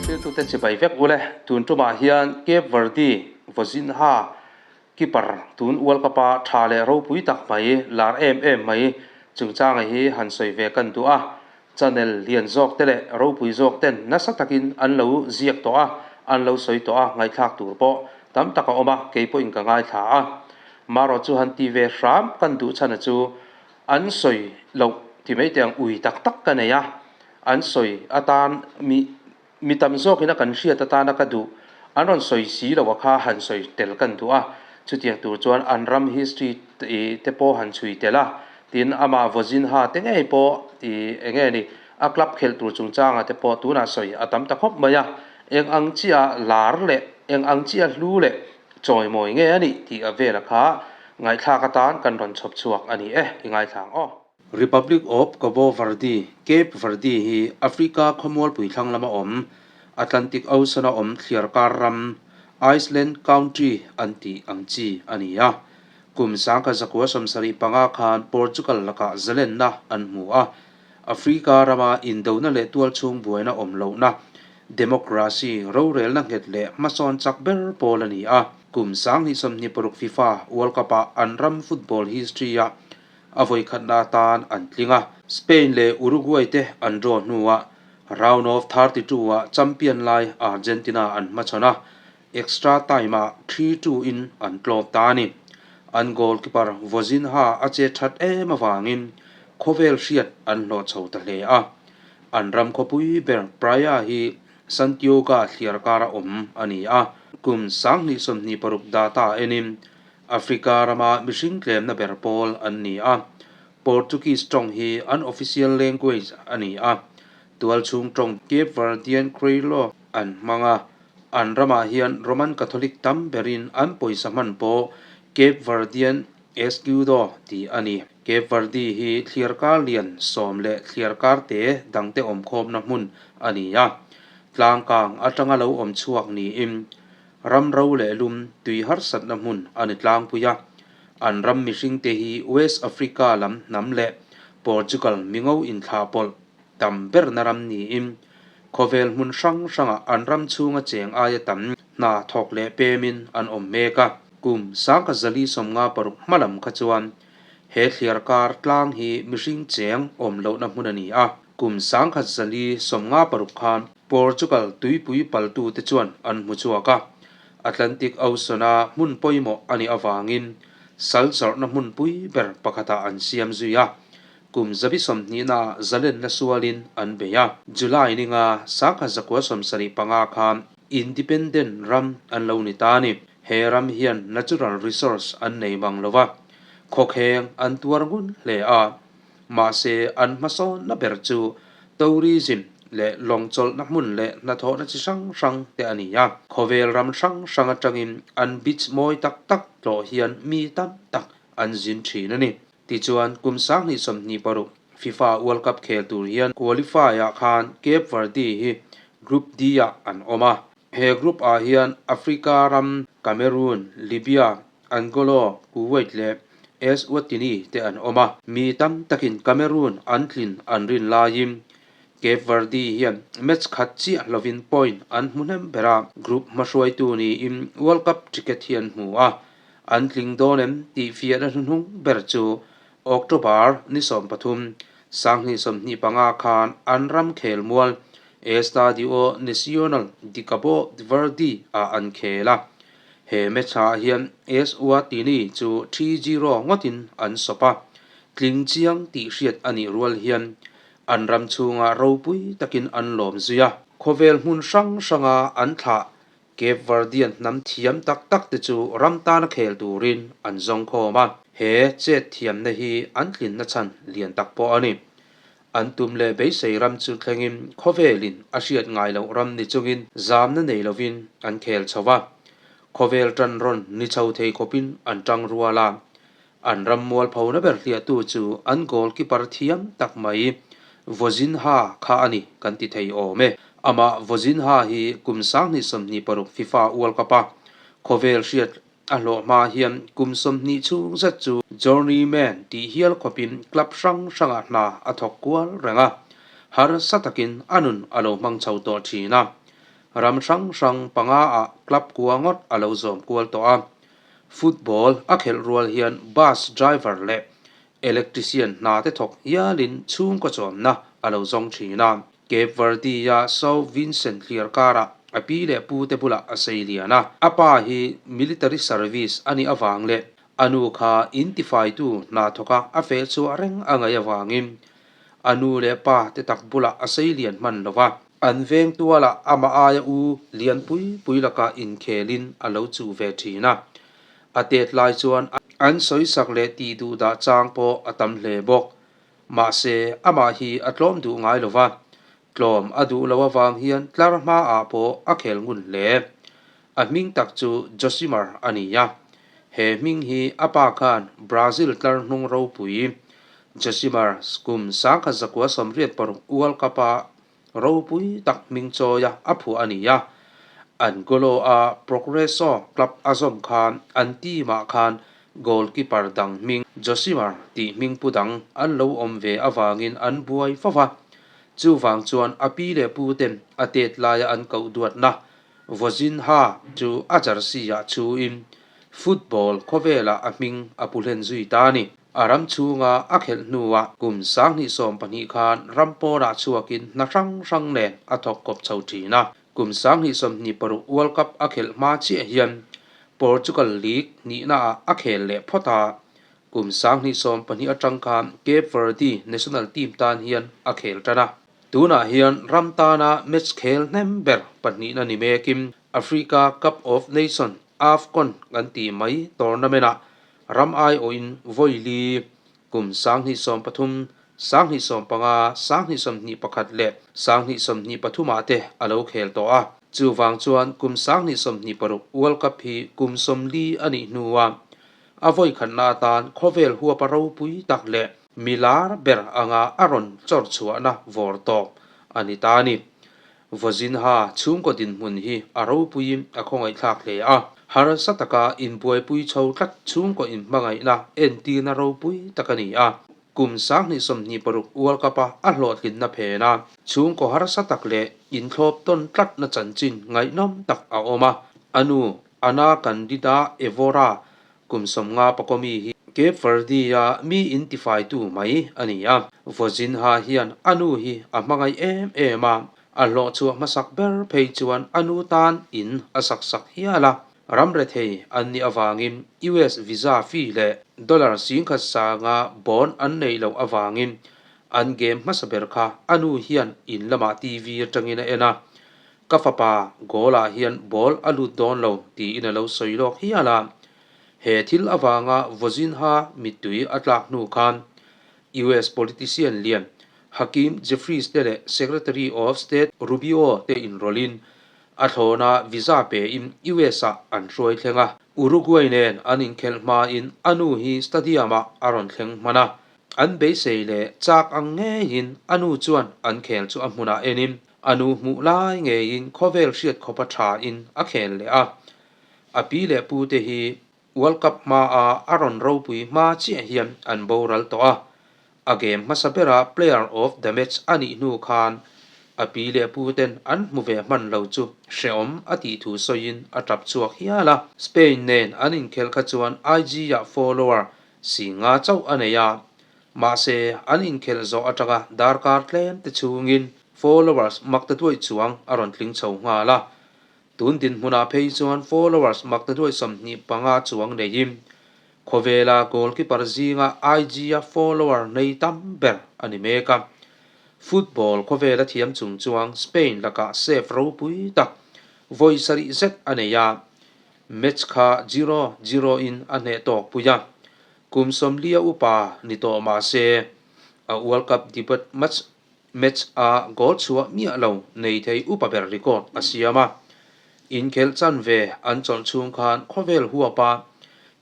Thiltute chibai vek ule, tun tumah hian Cape Verde Vozinha keeper tun World Cup-a tha leh ropui tak mai, lar em em mai chungchanga hi han sawi ve kan duh a. Channel lian zawk te leh ropui zawk ten nasa takin an lo ziak tawh a, an lo sawi tawh a, ngaihthlak tur pawh tam tak a awm a, kei pawhin ka ngaithla a. Marawh chu han ti ve hram kan duh chhan a chu an sawi loh ti mai teh ang ui tak tak ka nei a, an sawi atan mi mi tam zawkin a kan hriat atana ka duh an rawn sawi si lo a kha han sawi tel kan duh a, chutiang tur chuan an ram history te pawh han chhui tel a, tin amah Vozinha te ngei pawh ih eng nge ni a club khelh tur chungchanga te pawh tunah sawi a tam ta khawp mai a, eng ang chiah lar leh eng ang chiah hlu leh chawimawi nge a nih tih a vela kha ngaihthlak atan kan rawn chhawp chhuak a ni e, i ngaithlang aw. Republic of Cabo Verde, Cape Verde, hi Africa khawmualpui thlang lama awm, Atlantic Ocean-a awm thliarkar ram, Iceland Country an tih ang chi a ni a. Kum 1975 khan Portugal lakah zalenna an hmu a. Africa rama indona leh tualchhung buaina awm lohna, democracy rorelna nghet leh hmasawn chak ber pawl a ni a. Kum 2026 FIFA World Cup-ah an ram football history-a A vawikhatna atan an tling a, Spain leh Uruguay te an draw hnuah round of 32 ah champion lai Argentina an hmachhawn a, extra time ah 3-2 in an tlawm ta a ni. An goalkeeper Vozinha a che that em avangin khawvel hriat an hlawh chho ta hle a. An ram khawpui ber Praia hi Santiago thliar kara awm a ni a, kum 2026 data enin Africa rama mihring tlemna ber pawl an ni a, Portuguese tawng hi an official language a ni a, tualchhung tawng Cape Verdean Creole an hmang a, an ramah hian Roman Catholic tam berin an pawisa hman pawh Cape Verdean Escudo tih a ni. Cape Verde hi thliarkar lian sawm leh thliarkar te dangte awmkhawmna hmun a ni a, tlangkang atanga lo awm chhuak niin Ram ro leh lum tui harsatna hmun a ni tlangpui a, an ram mihringte hi West Africa lam hnam leh Portugal mingo inthlah pawlh tam berna ram niin khawvel hmun hrang hrangah an ram chhunga cheng aia tam hna thawk leh pemin an awm mek a. Kum 1956 hma lam kha chuan he thliarkar tlang hi mihring cheng awm lohna hmun a ni a. Kum 1956 khan Portugal tuipui paltute chuan an hmu chhuak a, Atlantic Ocean-a hmun pawimawh a nih avangin sal zawrhna hmunpui ber pakhatah an siam zui a, kum 120naah zalenna sualin an bei a. July ninga 1975 khan independent ram an lo ni ta a ni. He ram hian natural resource an nei mang lo va, khawkheng an tuar ngun hle a. Mahse, an hmasawnna ber chu tourism leh lawng chawlhna hmun leh hnathawhna chi hrang hrang te a ni a. Khawvel ram hrang hrang atangin an beach mawi tak tak tlawh hian mi tam tak an zin thin a ni. Tichuan, kum 2026 FIFA World Cup khel tur hian qualify ah khan Cape Verde hi Group D ah an awm a. He group ah hian Africa ram Cameroon, Libya, Angola, Kuwait leh Eswatini te an awm a. Mi tam takin Cameroon an tlin an rin laiin Cape Verde hian match khat chiah lovin point an hmu hnem ber a, group hmahruaitu niin World Cup ticket hi an hmu a, an tling dawn em tih fiahna hnuhnung ber chu October ni 13, 2025 khan an ram khelmual Estadio Nacional de Cabo Verde ah an khel a, he match ah hian Eswatini chu 3-0 ngawtin an sawp a, tling chiang tih hriat a nih rual hian an ram chhungah ropui takin an lawm zui a. Khawvel hmun hrang hranga an thlah Cape Verdean hnam thiam tak tak te chu ram tana khel turin an zawng khawm a, he chet thiamna hi an tlinna chhan lian tak pawh a ni. An tum leh beisei ram chu thlengin khawvelin a hriat ngai loh ram ni chungin zamna nei lovin an khel chho va, khawvel tan rawn ni chho thei khawpin an tang rual a. An ram mualphona ber hliahtu chu an goalkeeper thiam tak mai Vozinha kha a ni kan ti thei awm e. Amah Vozinha hi kum 2026 FIFA World Cup-a khawvel hriat A hlawh hma hian kum 20 chhung zet chu journeyman tih hial khawpin club hrang hrangah hna a thawk kual reng a, harsa takin a nun a lo hmang chho tawh thin a. Ram hrang hrang panga ah club kua ngawt a lo zawm kual tawh a. Football a khelh rual hian bus driver leh electrician hna te thawk hialin chhungkaw chawmna a lo zawng thin a. Cape Verde-a São Vincent thliar karah a pi leh pu te bulah a sei lian a. A pa hi military service a nih avang leh a nu kha intifaitu hna thawka a feh chhuah reng a ngaih avangin a nu leh pa te tak bulah a sei lian hman lo va. An veng tualah amah aia u lian pui pui lakah inkhelin a lo chuh ve thin a. A tet lai chuan an sawisak leh tih duh dah chang pawh a tam hle bawk. Mahse, amah hi a tlawm duh ngai lo va, tlawm a duh lo avang hian tlar hmaah pawh a khel ngun hle. A hming tak chu Josimar a ni a. He hming hi a pa khan Brazil tlar hnung ropui Josimar kum 1986 World Cup-a ropui tak hming chawia a phuah a ni a. Angolo-a Progreso club a zawm khan an team-ah khan goalkeeper dang hming Josimar tih hming pu dang an lo awm ve avangin an buai fo va. Chuvang chuan a pi leh pu ten a tet laia an koh duatna Vozinha chu a jersey-ah chhuin football khawvelah a hming a pu hlen zui ta a ni. A ram chhunga a khelh hnuah kum 2012 khan ram pawnah chhuakin hna hrang hrang nen a thawk kawp chho thin a. Kum 2026 World Cup a khelh hma chiah hian Portugal League hnihnaah a khel leh phawt a. Kum 2012 atang khan Cape Verde national team tan hian a khel tan a. Tunah hian ram tana match khel hnem ber pahnihna ni mekin Africa Cup of Nations, AFCON, kan tih mai tournament-ah Ram aiawhin vawi li, kum 2013, 2015, 2021 leh 2023 ah te a lo khel tawh a. Chuvang chuan kum 2026 World Cup hi kum 40 a nih hnua a vawi khatna atan khawvel huapa ropui tak leh mi lar ber anga a rawn chawr chhuahna vawr tawp a ni ta a ni. Vazinha chhungkaw dinhmun hi a ropuiin a khawngaihthlak hle a, harsa taka inbuaipui chho tlat chhungkaw inhmangaihna entirna ropui tak a ni a. Kum 2026 World Cup-a a hlawhtlinna phen a, chhungkaw harsa tak leh inthlawp tawn tlatna chanchin ngaihnawm tak a awm a. A nu, Ana Candida Evora Kum 50 pakawmi hi Cape Verde-a mi intifaitu mai a ni a. Vozinha hian a nu hi a hmangaih em em a, a hlawhchhuah hmasak ber phei chuan a nu tan in a sak sak hial a. Ram rethei an nih avangin US visa fee leh dollar 10,000 sanga bond an neih loh avangin an game hmasa ber kha a nu hian in lamah TV atangin a en a. Ka fapa goal-ah hian ball a lut dawn lo tiin a lo sawi lawk hial a. He thil avanga Vozinha mittui a tlak hnu khan US politician lian Hakeem Jeffries te leh Secretary of State Rubio te inrawlhin a thlawna visa pein US-ah an hruai thleng a. Uruguay nen an inkhelh hmain a nu hi stadium-ah a rawn thleng hman a. An beisei leh chak ang ngeiin a nu chuan an khel chu a hmunah enin A nu hmuh lai ngeiin khawvel hriat khawpa thain a khel leh a. A pi leh pu te hi World Cup hmaa a rawn ropui hma chiah hian an boral tawh a. A game hmasa bera player of the match a nih hnu khan a pi leh pu ten an hmu ve hman lo chu hrehawm a tih thu sawiin a tap chhuak hial a. Spain nen an inkhelh kha chuan IG-ah follower 5000 chauh a nei a. Mahse, an inkhelh zawh atanga darkar tlem te chhungin followers makta duaih chuang a rawn tling chho nghal a. Tun dinhmunah phei chuan followers makta duaih 25 chuang neiin khawvela goalkeeper zinga IG-a follower nei tam ber a ni mek a. Football khawvela thiam chung chuang Spain lakah save ropui tak vawi sarih zet a nei a, match kha zero zero in a hneh tawk pui a. Kum 40 upa ni tawh mah se, a World Cup debut match match a goal chhuah miah lo nei thei upa ber record a siam a. Inkhelh chanve an chawlh chhung khan khawvel huapa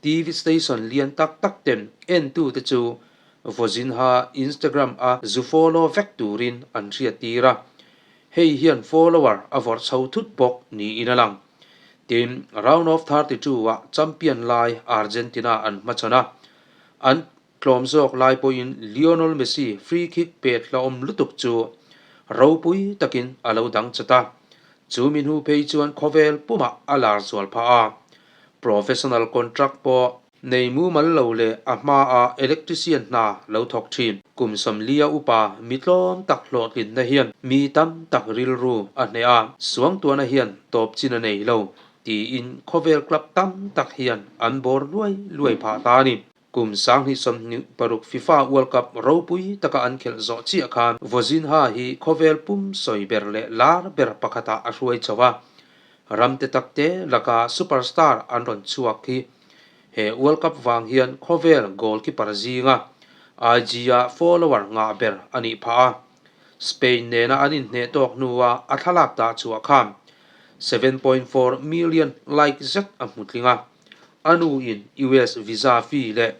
TV station lian tak tak ten entute chu Vozinha Instagram a zu follow vek turin an hriattir a. Hei hian follower a vawrh chho thut bawk niin a lang. Tin, round of 32 ah champion lai Argentina an hmachhawn a, an tlawm zawk lai pawhin Lionel Messi free kick pet hlauhawm lutuk chu ropui takin a lo dang chat a. Chu mi hnu phei chuan khawvel pumah a lar zual phah a. Professional contract pawh nei mumal lo leh a hmaa electrician hna lo thawk thin. Kum 40 upa mi tlawm tak hlawhtlinna hian mi tam tak rilru a hneh a, suangtuahna hian tawp chin a nei lo tiin khawvel club tam tak hian an bawr luai luai phah ta a ni. Kum 2026 FIFA World Cup ropui taka an khelh zawh chiah khan Vozinha hi khawvel pum sawi ber leh lar ber pakhatah a hruai chho a. Ramte takte laka superstar an rawn chhuak hi he World Cup vang hian khawvel goalkeeper zinga IG-a follower ngah ber a nih phah a. Spain nena an inhneh tawk hnua a thlalak dah chhuah khan 7.4 million like zet a hmu tling a. A nu in US visa fee leh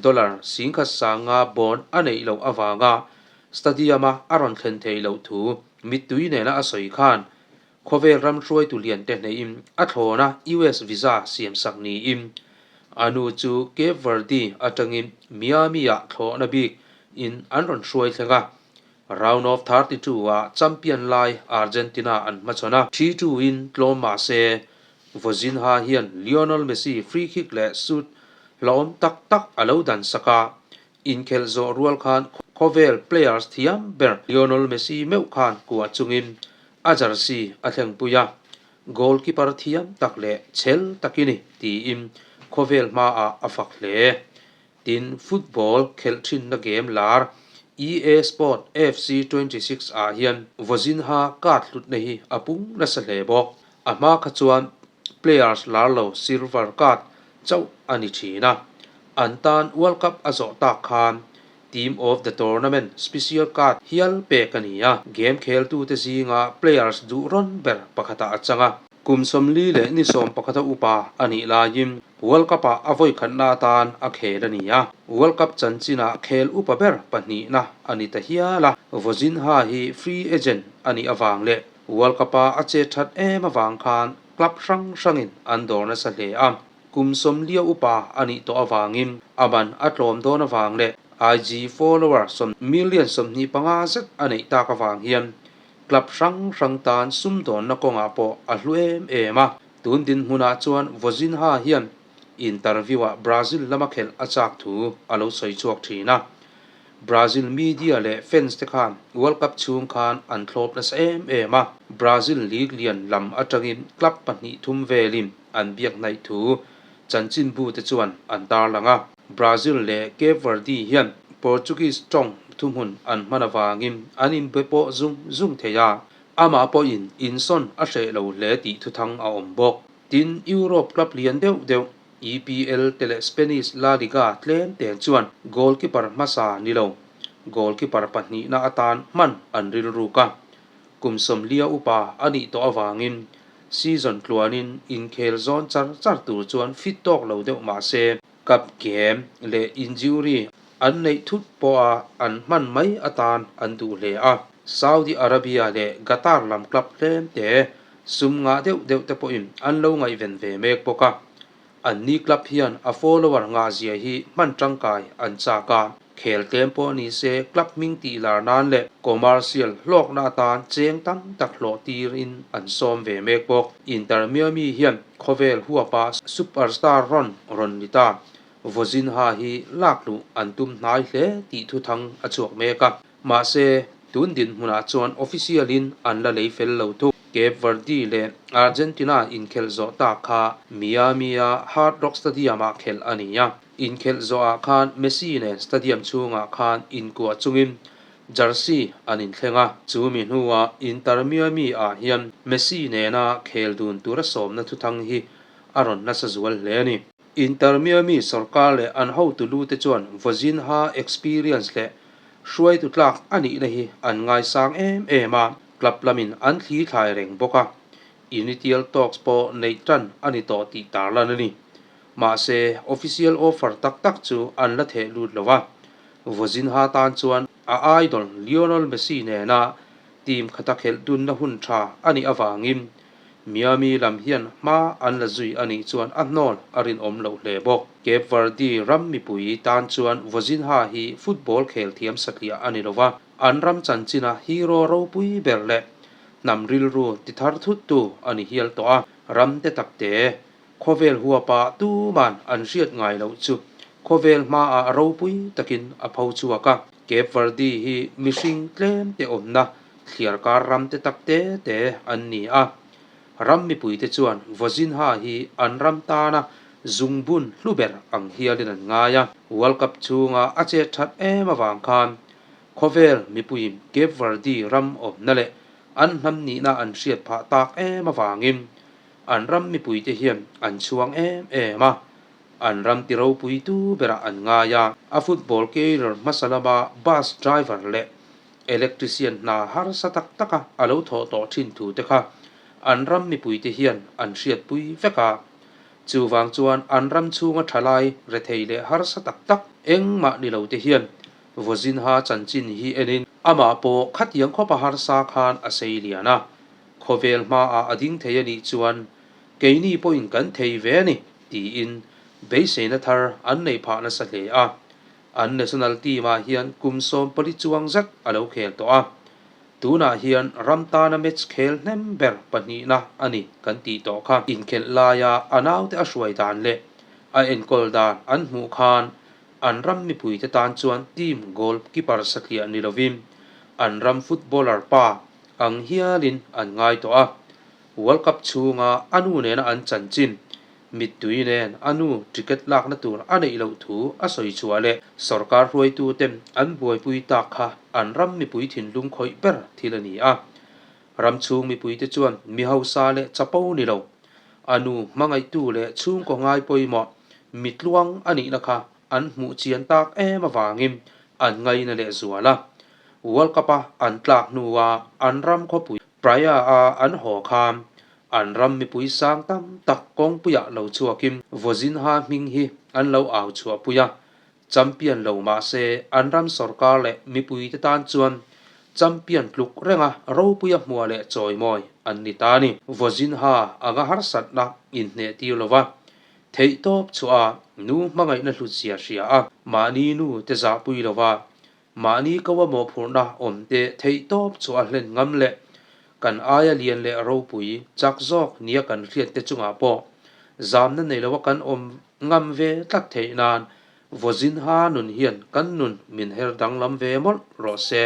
dollar 10,500 bond a neih loh avanga stadium-a a rawn thlen theih loh thu mittui nena a sawi khan khawvel ram hruaitu lian te hneihin a thlawna US visa siamsak niin a nu chu Cape Verde atangin Miami-ah thlawhna bik in an rawn hruai thleng a. Round of 32 ah champion lai Argentina an hmachhawn a, 3-2 in tlawm mah se Vozinha hian Lionel Messi free kick leh shoot hlauhawm tak tak a lo dan sak a, inkhelh zawh rual khan khawvel players thiam ber Lionel Messi meuh khan kuah chungin a jersey a thlengpui a, goalkeeper thiam tak leh chhel tak i ni tiin khawvel hmaah a fak hle. Tin, football khelh thinna game lar EA Sport FC 26 ah hian Vozinha card hlutna hi a pung nasa hle bawk. A hma kha chuan players lar lo silver card chauh a ni thin a. An tan World Cup a zawh tak khan Team of the Tournament special card hial pek a ni a. Game kheltute zinga players duh rawn ber pakhatah a chang a. Kum 41 upa a nih laiin World Cup-ah a vawi khatna atan a khel a ni a, World Cup chanchinah khel upa ber pahnihna a ni ta hial a. Vozinha hi free agent a nih avang leh World Cup-a a chet that em avang khan club hrang hrangin an dawr nasa hle a. Kum 40 upa a nih tawh avangin a ban a tlawm dawn avang leh IG follower sawm million 25 zet a neih tak avang hian club hrang hrang tan sumdawnna kawngah pawh a hlu em em a. Tun dinhmunah chuan Vozinha hian interview-ah Brazil lama khelh a chak thu a lo sawi chhuak thin a. Brazil media leh fans te khan World Cup chhung khan an thlawp nasa em em a. Brazil league lian lam atangin club pahnih thum velin an biak hnaih thu chanchinbu te chuan an tarlang a. Brazil leh Cape Verde hian Portuguese tawng thuhmun an hman avangin an inbe pawh zung zung thei a. Amah pawhin insawn a hreh lo hle tih thuthang a awm bawk. Tin, Europe club lian deuh deuh EPL te leh Spanish La Liga tlem te chuan goalkeeper hmasa ni lo, goalkeeper pahnihna atan hman an rilruk a. Kum 40 upa a nih tawh avangin season tluanin inkhel zawn char char tur chuan fit tawk lo deuh mah se, Cup game leh injury an neih thut pawha an hman mai atan an duh hle a. Saudi Arabia leh Qatar lam club tlem te sum ngah deuh deuh te pawhin an lo ngaihven ve mek bawk a. Anni club hian a follower ngah zia hi hman tangkai an chak a. Khel tlem pawh ni se club hming tih lar nan leh commercial hlawkna atan cheng tam tak hlawh tirin an sawm ve mek bawk. Inter Miami hian khawvel huapa superstar rawn rawn ni ta. Vozinha hi lak luh an tum hnai hle tih thuthang a chhuak mek a. Mahse, tun dinhmunah chuan official in an la lei fel lo thung. Cape Verde leh Argentina inkhelh zawh tak kha Miami-a Hard Rock Stadium-ah khelh a ni a. Inkhelh zawhah khan Messi nen stadium chhungah khan inkuah chungin jersey an inthleng a. Chu mi hnuah Inter Miami-ah hian Messi nena khel dun tura sawmna thuthang hi a rawn nasa zual hle a ni. Inter Miami sorkar leh an hotu lu te chuan Vozinha experience leh hruaitu tlak a nihna hi an ngaisang em em a, club lamin an thli thlai reng bawk a. Initial talks pawh neih tan a ni tawh tih tarlan a ni. Mahse, official offer tak tak chu an la theh lut lo a. Vozinha tan chuan a idol Lionel Messi nena team khata khelh dunna hun tha a nih avangin Miami lam hian hma an la zui a nih chuan a hnawl a rinawm loh hle bawk. Cape Verde ram mipui tan chuan Vozinha hi football khel thiam satliah a ni lo va, an ram chanchina hero ropui ber leh. Hnam rilru ti thar thut tu a ni hial tawh a, ram te tak te khawvel huapa tuman an hriat ngai loh chu khawvel hmaah ropui takin a pho chhuak a. Cape Verde hi mihring tlem te awmna thliar kar ram te tak te te an ni a. Ram mipuite chuan Vozinha hi an ram tana zungbun hlu ber ang hialin an ngai a. World Cup chhunga a chet that em avang khan Khawvel mipuiin Cape Verde ram awmna leh an hnam nihna an hriat phah tak em avangin an ram mipuite hian an chhuang em em a, an ram ti ropuitu berah an ngai a. A football career hmasa lama bus driver leh electrician hna harsa tak taka a lo thawh tawh thin thu te kha an ram mipuite hian an hriatpui vek a. Chuvang chuan an ram chhunga thalai rethei leh harsa tak tak engmah ni lo te hian Vozinha chanchin hi enin amah pawh khatiang khawpa harsa khan a sei lian a, khawvel hmaah a ding thei a nih chuan keini pawhin kan thei ve a ni tiin beiseina thar an nei phah nasa hle a. An national team ah hian kum 14 chuang zet a lo khel tawh a, tunah hian ram tana match khel hnem ber pahnihna a ni kan tih tawh kha. Inkhelh laia a naute a hruai dan leh a enkawl dan an hmuh khan An ram mipuite tan chuan team goalkeeper satliah ni lovin an ram footballer pa ang hialin an ngai tawh a. World Cup chhunga a nu nena an chanchin, mittui nen a nu ticket lakna tur a neih loh thu a sawi chhuah leh sorkar hruaituten an buaipui tak kha an ram mipui thinlung khawih ber thil a ni a. Ram chhung mipuite chuan mi hausa leh chapo ni lo, a nu hmangaihtu leh chhungkaw ngai pawimawh mi tluang a nihna kha an hmuh chian tak em avangin an ngaina leh zual a. World Cup-a an tlak hnua an ram khawpui Praia-a an haw khan an ram mipui sang tam tak kawngpuiah lo chhuakin Vozinha hming hi an lo au chhuahpui a, Champion lo mah se an ram sorkar leh mipuite tan chuan champion tluk renga ropuia hmua leh chawimawi an ni ta a ni. Vozinha anga harsatna inhneh tir lova theihtawp chhuah a nu hmangaihna hlutzia hria a, mahni nu te zahpui lova mahni ko a mawhphurhna awm te theihtawp chhuah a hlen ngam leh kan aia lian leh ropui chak zawk nia kan hriat te chungah pawh zamna nei lova kan awm Ngam ve tlat theih nan Vozinha nun hian kan nun min her danglam ve mawlh rawh se.